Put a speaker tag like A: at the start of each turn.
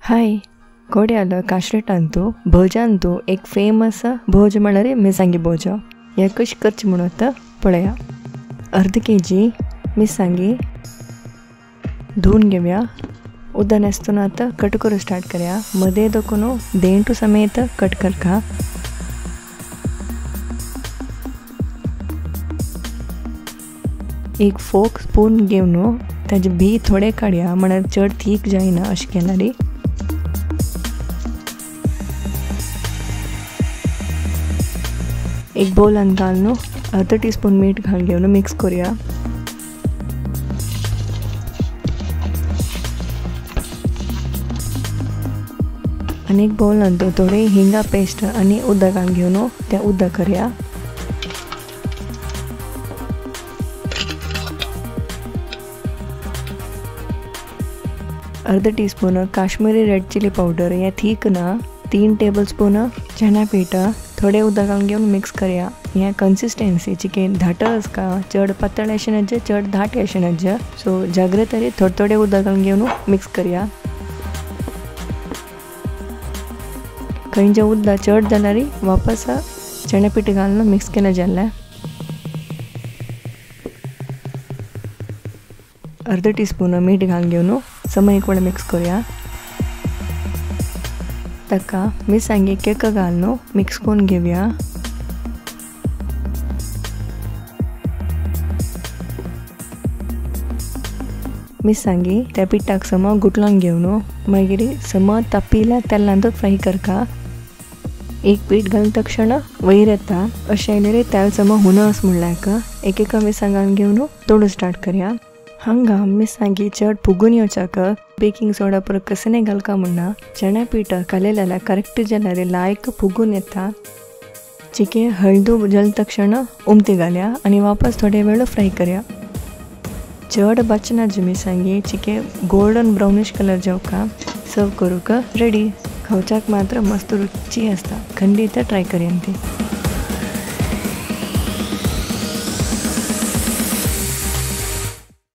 A: हाय कोड्याल काश्रेटांतु भोजांतु एक फेमस भोज म्हळ्यार मिरसांगी भोज. हे कशी करची म्हणून पळया. अर्द केजी मिरसांगी धुवन घेवया. उदक नासतना आतां कट करूं स्टार्ट करया. मदें दखून देंटू समेत कट करका. एक फोक स्पून घेवन ताजे बी थोडे काडया, म्हळ्यार चड थीक जायना अशें केल्यार. एक बॉलान घालून अर्द टीस्पून मीठ घालून घेवन मिक्स करूया. आनी एक बॉलान थोडे हिंगा पेस्ट आनी उदक घालून घेवन तें उदक करया. अर्द teaspoon Kashmiri red chilli powder, हें थीक ना. 3 टेबल स्पून चना पीठ, थोडे उदक घालून घेवन मिक्स करया. हें कंसिस्टन्सी चिकेन धाट आसका, चड पातळ अशें नज्जे, चड धाट अशें नज्जे. सो जाग्रत तरी थोडे थोडे उदक घालून घेवन मिक्स करया. खंयचें उदक चड जाल्यार वापस चणे पीठ घालून मिक्स केलें जालें. अर्द टीस्पून मीठ घालून घेवन समा एक वेळ मिक्स करूया. ताका मिरसांगे केक घालून मिक्स करून घेवया. मिरसांगी त्या पिठाक समा गुटलान घेवन मागीर समा तापिल्ल्या तेलांत फ्राय करका. एक पीठ घालून तक्षण वयर येता अशें आयल्यार तेल समा हुनस म्हणल्यार एक एका मिरसांग घालून घेवन तोडूं स्टार्ट करया. हांगा मिरसांगी चड फुगून येवच्याक बेकिंग सोडा परत कसने घालका म्हणना. चण्या पीठ कालयलें जाल्यार करेक्ट जाल्यार लायक फुगून येता. चिके हळदू जल तक्षण उमती घालया आनी वापस थोडे वेळ फ्राय करया. चड बाचना जी मिरसांगी चिके गोल्डन ब्राउनिश कलर जावका. सर्व करूंक रेडी. खावच्याक मात्र मस्त रुची आसता. खंडीत ट्राय करया ती.